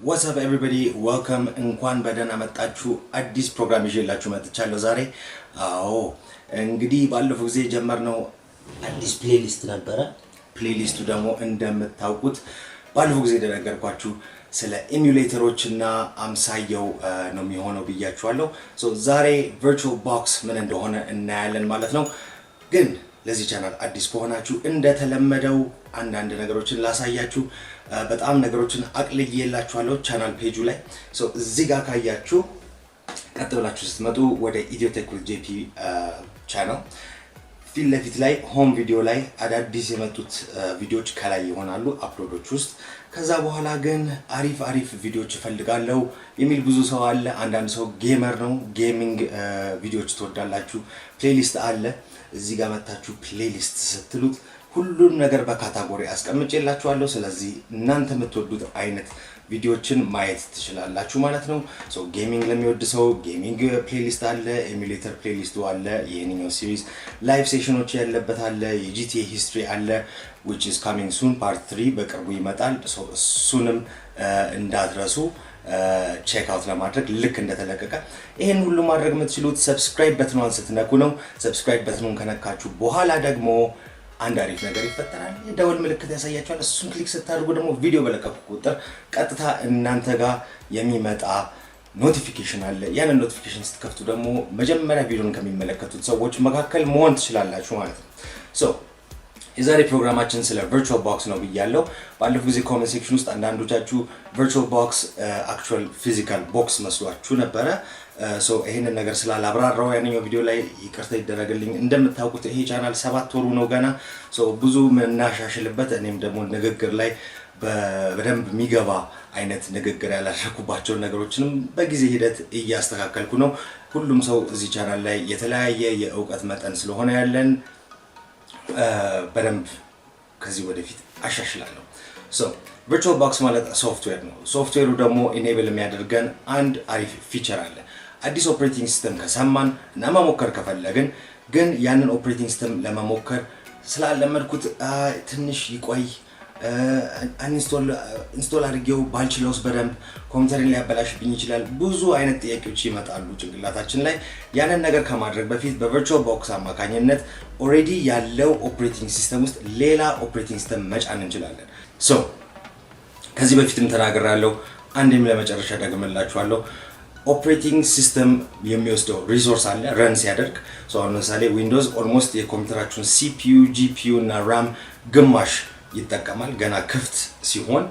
What's up everybody, welcome፣ እንኳን በደህና መጣችሁ። አዲስ ፕሮግራም ይዤላችሁ መጥቻለሁ ዛሬ። አዎ፣ እንግዲህ ባለፈው ጊዜ የጀመርነው አዲስ playlist ነበረ። Playlist ኡ ደግሞ እንደምታውቁት ባለፈው ጊዜ እንደነገርኳችሁ ስለ emulator ኦች እና አምሳየው ነው የሚሆነው ብያችኋለሁ። So ዛሬ VirtualBox ምን እንደሆነ እናያለን ማለት ነው። ግን ለዚህ ቻናል አዲስ ከሆናችሁ እንደተለመደው አንዳንድ ነገሮችን ላሳያችሁ። በጣም ነገሮችን አቅልዬላችኋለሁ channel page ኡ ላይ። So እዚህ ጋር ካያችሁ፣ ቀጥ ብላችሁ ስትመጡ ወደ ኢትዮቴክ with JP ቻናል ፊት ለፊት ላይ home video ላይ አዳዲስ የመጡት ቪዲዮዎች ከላይ ይሆናሉ upload ኦች ውስጥ። ከዛ በኋላ ግን አሪፍ አሪፍ ቪዲዮዎች እፈልጋለሁ የሚል ብዙ ሰው አለ። አንዳንድ ሰው gamer ነው፣ gaming ቪዲዮዎች ትወዳላችሁ። Playlist አለ። እዚህ ጋር መታችሁ playlist ስትሉት ሁሉም ነገር በ category አስቀምጬላችኋለሁ። ስለዚህ እናንተ የምትወዱት አይነት ቪዲዮችን ማየት ትችላላችሁ ማለት ነው። So gaming ለሚወድ ሰው gaming playlist አለ፣ emulator playlist ኡ አለ፣ ይህንኛው series live session ኦች ያለበት አለ፣ የ GTA history አለ፣ which is coming soon፣ part 3 በቅርቡ ይመጣል። So እሱንም እንዳትረሱ check out ለማድረግ ልክ እንደተለቀቀ። ይህን ሁሉ ማድረግ የምትችሉት subscribe button ኗን ስትነኩ ነው። Subscribe button ኑን ከነካችሁ በኋላ ደግሞ አንድ አሪፍ ነገር ይፈጠራል። የደወል ምልክት ያሳያችኋል። እሱን click ስታደርጉ ደግሞ ቪዲዮ በለቀኩ ቁጥር ቀጥታ እናንተ ጋር የሚመጣ notification አለ። ያንን notification ስትከፍቱ ደግሞ መጀመሪያ ቪዲዮን ከሚመለከቱት ሰዎች መካከል መሆን ትችላላችሁ ማለት ነው። So የዛሬ ፕሮግራማችን ስለ VirtualBox ነው ብያለሁ። ባለፈው ጊዜ comment section ውስጥ አንዳንዶቻችሁ VirtualBox actual physical box መስሏችሁ ነበረ። So ይሄንን ነገር ስላላብራራው ያንኛው ቪዲዮ ላይ ይቅርታ ይደረግልኝ። እንደምታውቁት ይሄ ቻናል 7 ወሩ ነው ገና። So ብዙ የምናሻሽልበት፣ እኔም ደግሞ ንግግር ላይ በደንብ የሚገባ አይነት ንግግር ያላደረኩባቸውን ነገሮችንም በጊዜ ሂደት እያስተካከልኩ ነው። ሁሉም ሰው እዚህ ቻናል ላይ የተለያየ የእውቀት መጠን ስለሆነ ያለን በደንብ ከዚህ ወደፊት አሻሽላለሁ። So VirtualBox ማለት ሶፍትዌር ነው። ሶፍትዌሩ ደግሞ enable የሚያደርገን አንድ አሪፍ feature አለ። አዲስ operating system ከሰማን እና መሞከር ከፈለግን፣ ግን ያንን operating system ለመሞከር ስላለመድኩት ትንሽ ይቆይ፣ install አድርጌው ባልችለውስ፣ በደንብ ኮምፒውተርን ሊያበላሽብኝ ይችላል። ብዙ አይነት ጥያቄዎች ይመጣሉ ጭንቅላታችን ላይ። ያንን ነገር ከማድረግ በፊት በ VirtualBox አማካኝነት already ያለው operating system ውስጥ ሌላ operating system መጫን እንችላለን። So ከዚህ በፊትም ተናግሬያለሁ፣ አንዴም ለመጨረሻ ደግምላችኋለሁ። Operating system የሚወስደው resource አለ run ሲያደርግ። አሁን ለምሳሌ Windows almost የኮምፒውተራችሁን CPU፣ GPU እና RAM ግማሽ ይጠቀማል ገና ክፍት ሲሆን።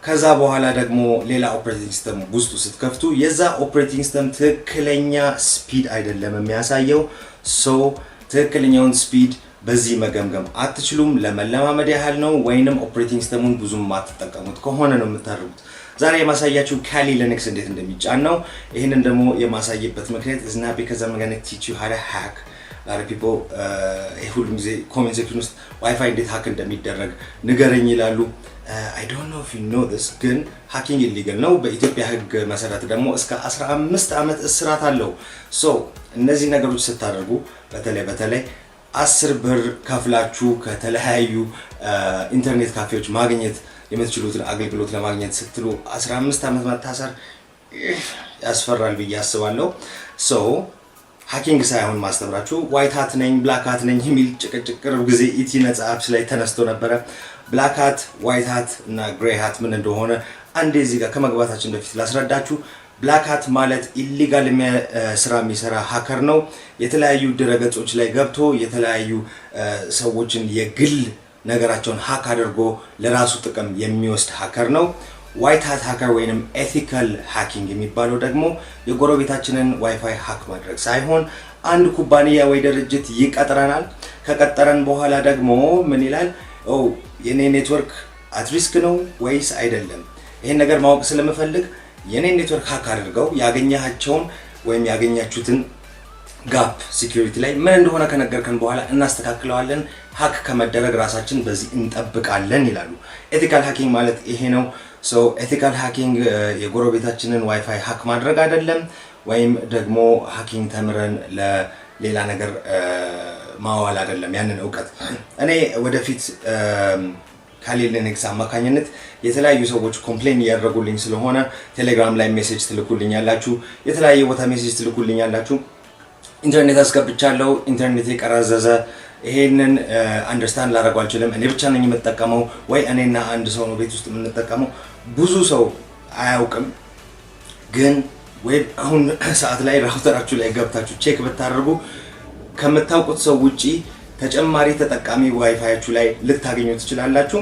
ከዛ በኋላ ደግሞ ሌላ operating system ውስጡ ስትከፍቱ የዛ operating system ትክክለኛ speed አይደለም የሚያሳየው። So ትክክለኛውን speed በዚህ መገምገም አትችሉም። ለመለማመድ ያህል ነው፣ ወይንም operating system ኡን ብዙም የማትጠቀሙት ከሆነ ነው የምታደርጉት። ዛሬ የማሳያችሁ Kali Linux እንዴት እንደሚጫን ነው። ይህንን ደግሞ የማሳይበት ምክንያት is not because I'm gonna teach you how to hack. A lot of people ሁሉም ጊዜ comment section ውስጥ ዋይፋይ እንዴት hack እንደሚደረግ ንገረኝ ይላሉ። I don't know if you know this፣ ግን hacking illegal ነው። በኢትዮጵያ ሕግ መሰረት ደግሞ እስከ 15 ዓመት እስራት አለው። So እነዚህ ነገሮች ስታደርጉ፣ በተለይ በተለይ 10 ብር ከፍላችሁ ከተለያዩ ኢንተርኔት ካፌዎች ማግኘት የምትችሉትን አገልግሎት ለማግኘት ስትሉ 15 ዓመት መታሰር ያስፈራል ብዬ አስባለሁ። So hacking ሳይሆን ማስተምራችሁ፣ white hat ነኝ black hat ነኝ የሚል ጭቅጭቅ ቅርብ ጊዜ ኢቲ ነጻ apps ላይ ተነስቶ ነበረ። Black hat፣ white hat እና gray hat ምን እንደሆነ አንዴ እዚህ ጋር ከመግባታችን በፊት ላስረዳችሁ። Black hat ማለት illegal ስራ የሚሰራ hacker ነው። የተለያዩ ድረገጾች ላይ ገብቶ የተለያዩ ሰዎችን የግል ነገራቸውን hack አድርጎ ለራሱ ጥቅም የሚወስድ hacker ነው። White hat hacker ወይንም ethical hacking የሚባለው ደግሞ የጎረቤታችንን WiFi hack ማድረግ ሳይሆን አንድ ኩባንያ ወይ ድርጅት ይቀጥረናል። ከቀጠረን በኋላ ደግሞ ምን ይላል? የኔ network at risk ነው ወይስ አይደለም? ይሄን ነገር ማወቅ ስለምፈልግ የኔን network hack አድርገው ያገኘሃቸውን ወይም ያገኛችሁትን gap security ላይ ምን እንደሆነ ከነገርከን በኋላ እናስተካክለዋለን። Hack ከመደረግ ራሳችን በዚህ እንጠብቃለን ይላሉ። Ethical hacking ማለት ይሄ ነው። So ethical hacking የጎረቤታችንን WiFi hack ማድረግ አይደለም፣ ወይም ደግሞ hacking ተምረን ለሌላ ነገር ማዋል አይደለም። ያንን እውቀት እኔ ወደፊት Kali Linux አማካኝነት የተለያዩ ሰዎች complain እያደረጉልኝ ስለሆነ ቴሌግራም ላይ message ትልኩልኝ ያላችሁ፣ የተለያየ ቦታ message ትልኩልኝ ያላችሁ፣ ኢንተርኔት አስገብቻለሁ፣ ኢንተርኔት የቀረዘዘ፣ ይሄንን understand ላደርገው አልችልም። እኔ ብቻ ነኝ የምጠቀመው ወይ እኔና አንድ ሰው ነው ቤት ውስጥ የምንጠቀመው፣ ብዙ ሰው አያውቅም። ግን ወይ አሁን ሰዓት ላይ router ኣችሁ ላይ ገብታችሁ check ብታደርጉ ከምታውቁት ሰው ውጪ ተጨማሪ ተጠቃሚ ዋይፋያችሁ ላይ ልታገኙ ትችላላችሁ።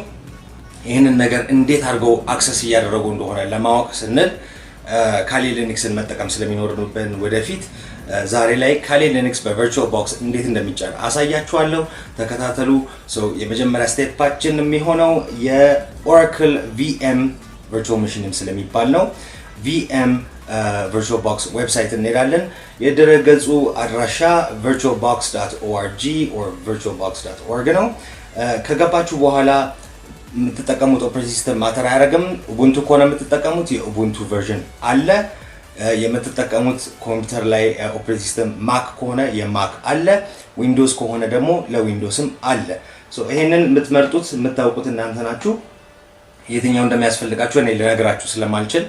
ይህንን ነገር እንዴት አድርገው access እያደረጉ እንደሆነ ለማወቅ ስንል Kali Linux ን መጠቀም ስለሚኖርብን ወደፊት ዛሬ ላይ Kali Linux በ VirtualBox እንዴት እንደሚጫን አሳያችኋለሁ። ተከታተሉ። የመጀመሪያ step ኣችን የሚሆነው የ Oracle VM virtual machine ም ስለሚባል ነው። VM VirtualBox website እንሄዳለን። የድረ ገጹ አድራሻ virtualbox.org or virtualbox.org ነው። ከገባችሁ በኋላ የምትጠቀሙት operating system matter አያደርግም። Ubuntu ከሆነ የምትጠቀሙት የ Ubuntu version አለ። የምትጠቀሙት ኮምፒውተር ላይ operating system Mac ከሆነ የ Mac አለ። Windows ከሆነ ደግሞ ለ Windows ም አለ። ይሄንን የምትመርጡት የምታውቁት እናንተ ናችሁ። የትኛው እንደሚያስፈልጋችሁ እኔ ልነግራችሁ ስለማልችል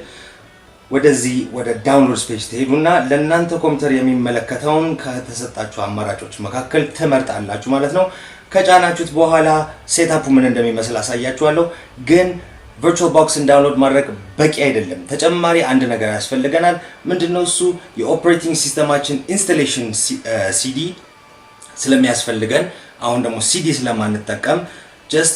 ወደዚህ ወደ download page ትሄዱና ለእናንተ ኮምፒውተር የሚመለከተውን ከተሰጣችሁ አማራጮች መካከል ትመርጣላችሁ ማለት ነው። ከጫናችሁት በኋላ setup ኡ ምን እንደሚመስል አሳያችኋለሁ። ግን VirtualBox ን download ማድረግ በቂ አይደለም። ተጨማሪ አንድ ነገር ያስፈልገናል። ምንድነው እሱ? የ operating system ኣችን installation CD ስለሚያስፈልገን አሁን ደግሞ ሲዲ ስለማንጠቀም just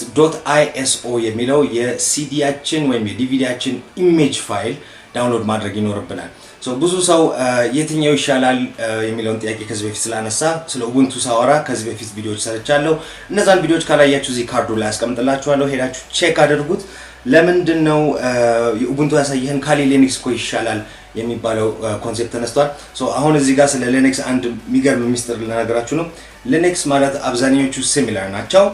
.iso የሚለው የሲዲያችን ወይም የ DVD ያችን image file download ማድረግ ይኖርብናል። ብዙ ሰው የትኛው ይሻላል የሚለውን ጥያቄ ከዚህ በፊት ስላነሳ ስለ Ubuntu ሳወራ ከዚህ በፊት ቪዲዮዎች ሰርቻለሁ። እነዛን ቪዲዮዎች ካላያችሁ እዚህ ካርዱ ላይ አስቀምጥላችኋለሁ፣ ሄዳችሁ check አድርጉት። ለምንድን ነው የ Ubuntu ያሳየህን Kali Linux እኮ ይሻላል የሚባለው concept ተነስቷል። አሁን እዚህ ጋር ስለ Linux አንድ የሚገርም ሚስጥር ልነግራችሁ ነው። Linux ማለት አብዛኞቹ similar ናቸው፣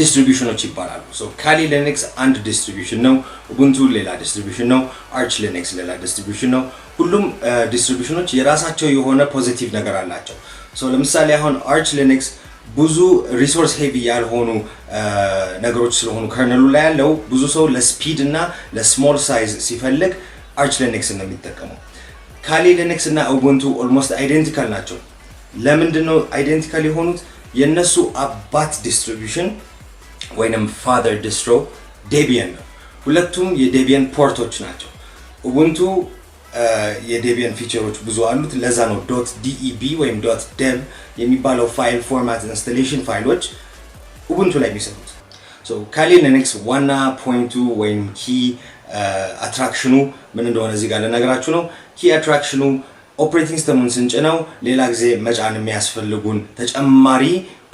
distribution ኖች ይባላሉ። Kali Linux አንድ distribution ነው። Ubuntu ሌላ distribution ነው። Arch Linux ሌላ distribution ነው። ሁሉም distribution ኖች የራሳቸው የሆነ positive ነገር አላቸው። ለምሳሌ አሁን Arch Linux ብዙ resource heavy ያልሆኑ ነገሮች ስለሆኑ kernel ኡ ላይ ያለው ብዙ ሰው ለ speed እና ለ small size ሲፈልግ Arch Linux ነው የሚጠቀመው። Kali Linux እና Ubuntu almost identical ናቸው። ለምንድን ነው identical የሆኑት? የእነሱ አባት distribution ወይንም father distro Debian ነው። ሁለቱም የ Debian port ኦች ናቸው። Ubuntu የ Debian feature ኦች ብዙ አሉት። ለዛ ነው .deb ወይም .deb የሚባለው file format installation ፋይሎች Ubuntu ላይ የሚሰሩት። Kali Linux ዋና point ኡ ወይም key attraction ኑ ምን እንደሆነ እዚህ ጋር ልነግራችሁ ነው። Key attraction ኑ operating system ኡን ስንጭነው ሌላ ጊዜ መጫን የሚያስፈልጉን ተጨማሪ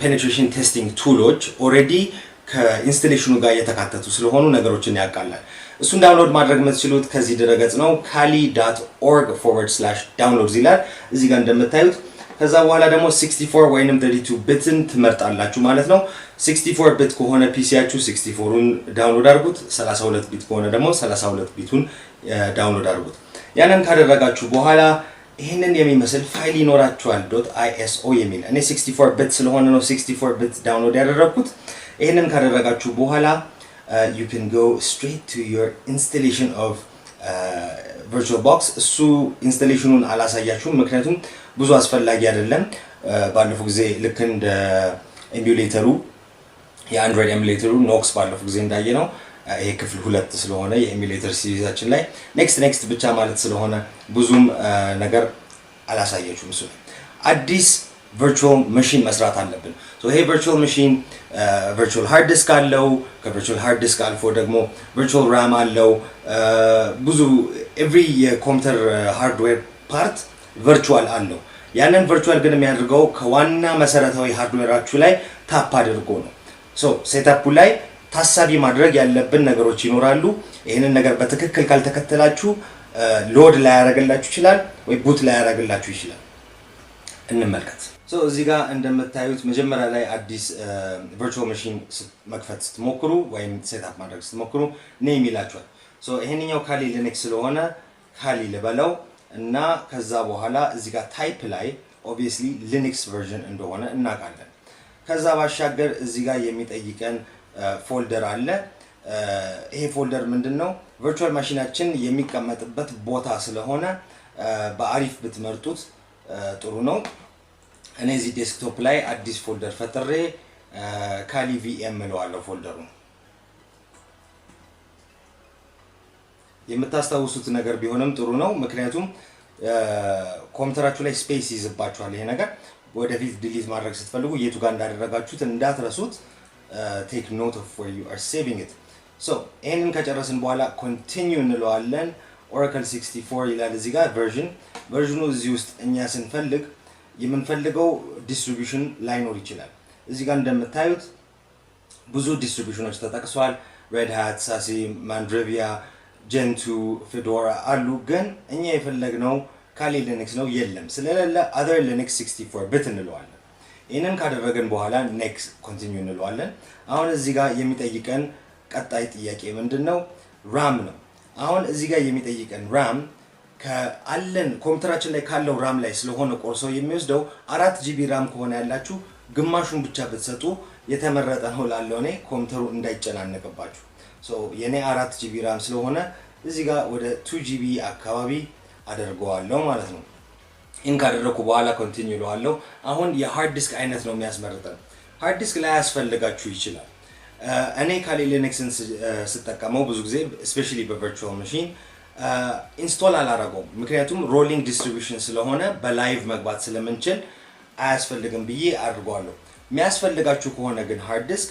penetration testing tool ኦች already ከ installation ኑ ጋር እየተካተቱ ስለሆኑ ነገሮችን ያቃላል። እሱን download ማድረግ የምትችሉት ከዚህ ድረገጽ ነው። kali.org/downloads ይላል እዚህ ጋር እንደምታዩት። ከዛ በኋላ ደግሞ 64 ወይንም 32 bit ን ትመርጣላችሁ ማለት ነው። 64 bit ከሆነ PC ያችሁ 64ሩን download አድርጉት። 32 bit ከሆነ ደግሞ 32 bit ኡን download አድርጉት። ያንን ካደረጋችሁ በኋላ ይህንን የሚመስል ፋይል ይኖራችኋል፣ .iso የሚል። እኔ 64 bit ስለሆነ ነው 64 bit download ያደረግኩት። ይህንን ካደረጋችሁ በኋላ you can go straight to your installation of VirtualBox። እሱ installation ኑን አላሳያችሁም፣ ምክንያቱም ብዙ አስፈላጊ አይደለም። ባለፈው ጊዜ ልክ እንደ emulator ኡ የ Android emulator ኡ Nox ባለፈው ጊዜ እንዳየነው ይሄ ክፍል ሁለት ስለሆነ የ emulator series ኣችን ላይ next next ብቻ ማለት ስለሆነ ብዙም ነገር አላሳያችሁም። እሱ አዲስ virtual machine መስራት አለብን። ይሄ virtual machine virtual hard disk አለው። ከ virtual hard disk አልፎ ደግሞ virtual RAM አለው። ብዙ every የኮምፒውተር hardware part virtual አለው። ያንን virtual ግን የሚያደርገው ከዋና መሰረታዊ hardware ኣችሁ ላይ tap አድርጎ ነው። So setup ኡ ላይ ታሳቢ ማድረግ ያለብን ነገሮች ይኖራሉ። ይህንን ነገር በትክክል ካልተከተላችሁ load ላያደርግላችሁ ይችላል ወይ boot ላያደርግላችሁ ይችላል። እንመልከት። So እዚህ ጋር እንደምታዩት መጀመሪያ ላይ አዲስ virtual machine መክፈት ስትሞክሩ ወይም setup ማድረግ ስትሞክሩ name ይላችኋል። So ይሄንኛው Kali Linux ስለሆነ Kali ልበለው እና ከዛ በኋላ እዚህ ጋር type ላይ obviously Linux version እንደሆነ እናውቃለን። ከዛ ባሻገር እዚህ ጋር የሚጠይቀን folder አለ። ይሄ folder ምንድን ነው? Virtual machine ኣችን የሚቀመጥበት ቦታ ስለሆነ በአሪፍ ብትመርጡት ጥሩ ነው። እኔ እዚህ desktop ላይ አዲስ folder ፈጥሬ Kali VM እለዋለሁ folder ኡ። የምታስታውሱት ነገር ቢሆንም ጥሩ ነው። ምክንያቱም ኮምፒውተራችሁ ላይ space ይይዝባችኋል። ይሄ ነገር ወደፊት delete ማድረግ ስትፈልጉ የቱ ጋር እንዳደረጋችሁት እንዳትረሱት። Take note of where you are saving it። So ይህንን ከጨረስን በኋላ continue እንለዋለን። Oracle 64 ይላል እዚህ ጋር version ኑ እዚህ ውስጥ እኛ ስንፈልግ የምንፈልገው distribution ላይኖር ይችላል። እዚህ ጋር እንደምታዩት ብዙ distribution ኖች ተጠቅሷል። Red Hat፣ SUSE፣ Mandriva፣ Gentoo፣ Fedora አሉ። ግን እኛ የፈለግነው Kali Linux ነው። የለም፣ ስለሌለ other Linux 64 bit እንለዋለን። ይህንን ካደረግን በኋላ next continue እንለዋለን። አሁን እዚህ ጋር የሚጠይቀን ቀጣይ ጥያቄ ምንድን ነው? RAM ነው። አሁን እዚህ ጋር የሚጠይቀን RAM ከአለን ኮምፒውተራችን ላይ ካለው RAM ላይ ስለሆነ ቆርሶ የሚወስደው፣ 4 GB RAM ከሆነ ያላችሁ ግማሹን ብቻ ብትሰጡ የተመረጠ ነው ላለው እኔ፣ ኮምፒውተሩ እንዳይጨናነቅባችሁ። የኔ 4 GB RAM ስለሆነ እዚህ ጋር ወደ 2 GB አካባቢ አደርገዋለሁ ማለት ነው። ይህን ካደረግኩ በኋላ continue እለዋለሁ። አሁን የ hard disk አይነት ነው የሚያስመርጠን። Hard disk ላያስፈልጋችሁ ይችላል። እኔ Kali Linux ን ስጠቀመው ብዙ ጊዜ especially በ virtual machine install አላረገውም። ምክንያቱም rolling distribution ስለሆነ በ live መግባት ስለምንችል አያስፈልግም ብዬ አድርገዋለሁ። የሚያስፈልጋችሁ ከሆነ ግን hard disk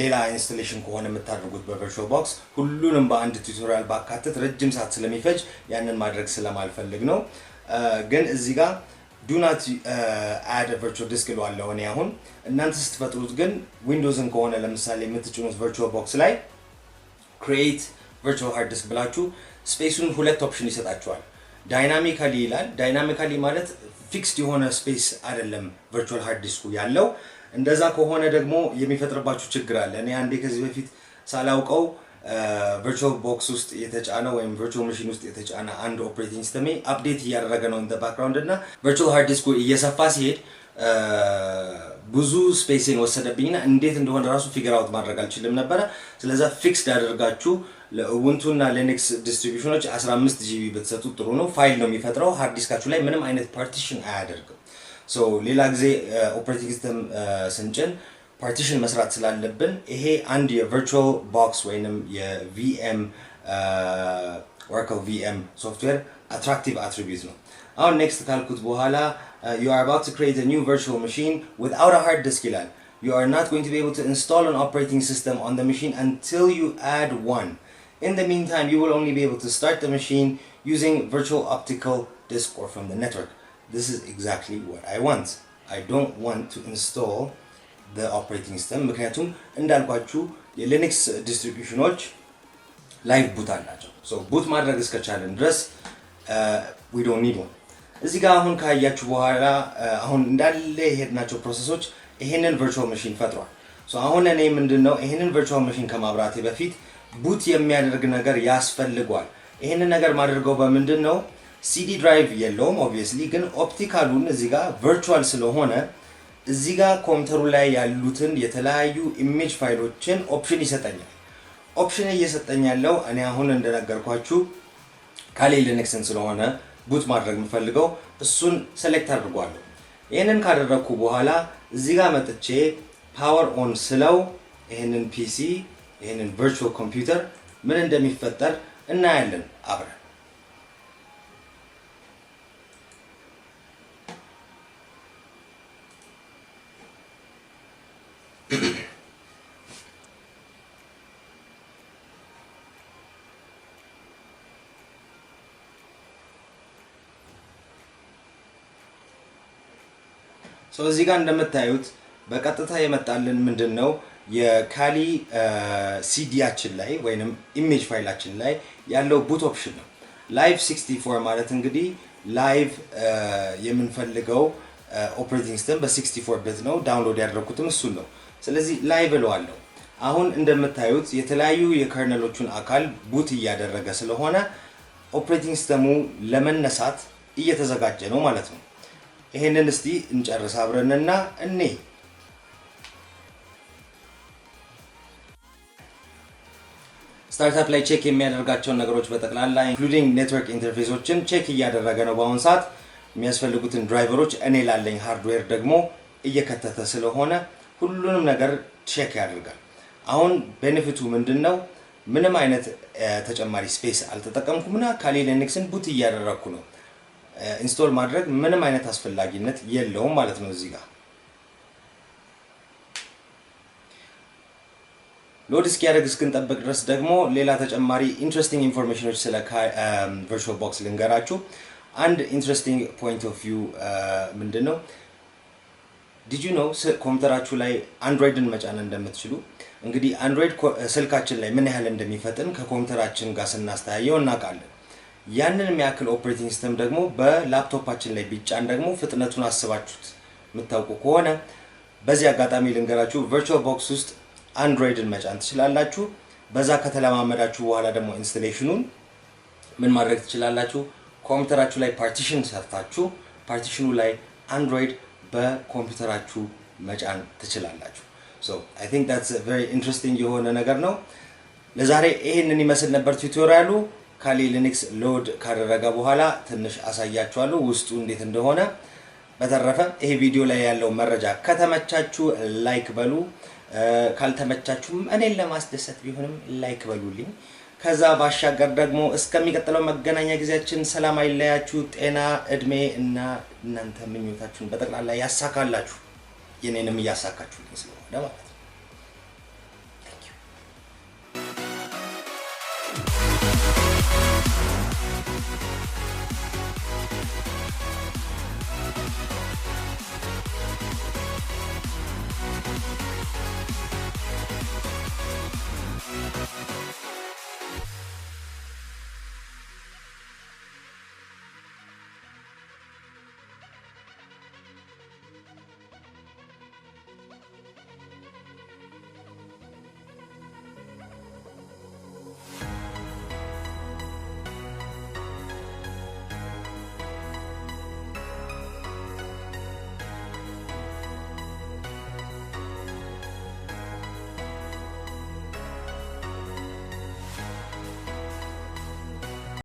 ሌላ installation ከሆነ የምታደርጉት በ VirtualBox፣ ሁሉንም በአንድ tutorial ባካትት ረጅም ሰዓት ስለሚፈጅ ያንን ማድረግ ስለማልፈልግ ነው። ግን እዚህ ጋር do not add virtual disk እለዋለሁ እኔ አሁን። እናንተ ስትፈጥሩት ግን ዊንዶውስን ከሆነ ለምሳሌ የምትጭኑት VirtualBox ላይ create virtual hard disk ብላችሁ space ኡን ሁለት option ይሰጣችኋል። Dynamically ይላል። Dynamically ማለት fixed የሆነ space አይደለም virtual hard disk ኩ ያለው። እንደዛ ከሆነ ደግሞ የሚፈጥርባችሁ ችግር አለ። እኔ አንዴ ከዚህ በፊት ሳላውቀው VirtualBox ውስጥ የተጫነ ወይም virtual machine ውስጥ የተጫነ አንድ operating system update እያደረገ ነው in background እና virtual hard disk ኩ እየሰፋ ሲሄድ ብዙ space ን ወሰደብኝና እንዴት እንደሆነ ራሱ figure out ማድረግ አልችልም ነበረ። ስለዛ fixed አድርጋችሁ ለ Ubuntu እና Linux distribution ኖች 15 GB ብትሰጡት ጥሩ ነው። ፋይል ነው የሚፈጥረው። Hard disk ኣችሁ ላይ ምንም አይነት partition አያደርግም። So ሌላ ጊዜ operating system ስንጭን partition መስራት ስላለብን ይሄ አንድ የ VirtualBox ወይንም የ VM Oracle VM software attractive attribute ነው። አሁን next ካልኩት በኋላ "You are about to create a new virtual machine without a hard disk" ይላል። "You are not going to be able to install an operating system on the machine until you add one. In the meantime, you will only be able to start the machine using virtual optical disk or from the network." This is exactly what I want. I don't want to install the operating system ምክንያቱም እንዳልኳችሁ የ Linux distribution ኖች live boot አላቸው። So boot ማድረግ እስከቻለን ድረስ we don't need one። እዚህ ጋር አሁን ካያችሁ በኋላ አሁን እንዳለ የሄድናቸው process ኦች ይሄንን virtual machine ፈጥሯል። So አሁን እኔ ምንድን ነው ይሄንን virtual machine ከማብራቴ በፊት boot የሚያደርግ ነገር ያስፈልገዋል። ይሄንን ነገር ማድርገው በምንድን ነው? CD drive የለውም obviously፣ ግን optical ኡን እዚህ ጋር virtual ስለሆነ እዚህ ጋር ኮምፒውተሩ ላይ ያሉትን የተለያዩ image ፋይሎችን option ይሰጠኛል። Option እየሰጠኝ ያለው እኔ አሁን እንደነገርኳችሁ Kali Linux ን ስለሆነ boot ማድረግ የምፈልገው እሱን select አድርጓለሁ። ይህንን ካደረግኩ በኋላ እዚህ ጋር መጥቼ power on ስለው ይህንን PC ይህንን virtual computer ምን እንደሚፈጠር እናያለን አብረን። እዚህ ጋር እንደምታዩት በቀጥታ የመጣልን ምንድን ነው? የ Kali CD ያችን ላይ ወይንም image ፋይላችን ላይ ያለው boot option ነው። Live 64 ማለት እንግዲህ live የምንፈልገው operating system በ64 bit ነው። Download ያደረኩትም እሱን ነው። ስለዚህ live እለዋለሁ። አሁን እንደምታዩት የተለያዩ የ kernel ኦቹን አካል boot እያደረገ ስለሆነ operating system ኡ ለመነሳት እየተዘጋጀ ነው ማለት ነው። ይሄንን እስቲ እንጨርስ አብረንና እኔ Startup ላይ check የሚያደርጋቸውን ነገሮች በጠቅላላ including network interface ኦችን check እያደረገ ነው። በአሁን ሰዓት የሚያስፈልጉትን driver ኦች እኔ ላለኝ hardware ደግሞ እየከተተ ስለሆነ ሁሉንም ነገር check ያደርጋል። አሁን benefit ኡ ምንድን ነው? ምንም አይነት ተጨማሪ space አልተጠቀምኩምና Kali Linux ን boot እያደረግኩ ነው። Install ማድረግ ምንም አይነት አስፈላጊነት የለውም ማለት ነው። እዚህ ጋር load እስኪያደርግ እስክንጠብቅ ድረስ ደግሞ ሌላ ተጨማሪ interesting information ኦች ስለ VirtualBox ልንገራችሁ። አንድ interesting point of view ምንድን ነው? Did you know ኮምፒውተራችሁ ላይ Android ን መጫን እንደምትችሉ? እንግዲህ Android ስልካችን ላይ ምን ያህል እንደሚፈጥን ከኮምፒውተራችን ጋር ስናስተያየው እናውቃለን። ያንን የሚያክል operating system ደግሞ በላፕቶፓችን ላይ ቢጫን ደግሞ ፍጥነቱን አስባችሁት የምታውቁ ከሆነ፣ በዚህ አጋጣሚ ልንገራችሁ፣ VirtualBox ውስጥ Android ን መጫን ትችላላችሁ። በዛ ከተለማመዳችሁ በኋላ ደግሞ installation ኑን ምን ማድረግ ትችላላችሁ? ኮምፒውተራችሁ ላይ partition ሰርታችሁ partition ኑ ላይ Android በኮምፒውተራችሁ መጫን ትችላላችሁ። So I think that's very interesting የሆነ ነገር ነው። ለዛሬ ይሄንን ይመስል ነበር tutorial ኡ። Kali Linux load ካደረገ በኋላ ትንሽ አሳያችኋለሁ ውስጡ እንዴት እንደሆነ። በተረፈ ይሄ ቪዲዮ ላይ ያለው መረጃ ከተመቻችሁ like በሉ፣ ካልተመቻችሁም እኔን ለማስደሰት ቢሆንም like በሉልኝ። ከዛ ባሻገር ደግሞ እስከሚቀጥለው መገናኛ ጊዜያችን ሰላም አይለያችሁ፣ ጤና፣ እድሜ እና እናንተ ምኞታችሁን በጠቅላላ ያሳካላችሁ፣ የኔንም እያሳካችሁልኝ ስለሆነ ማለት ነው።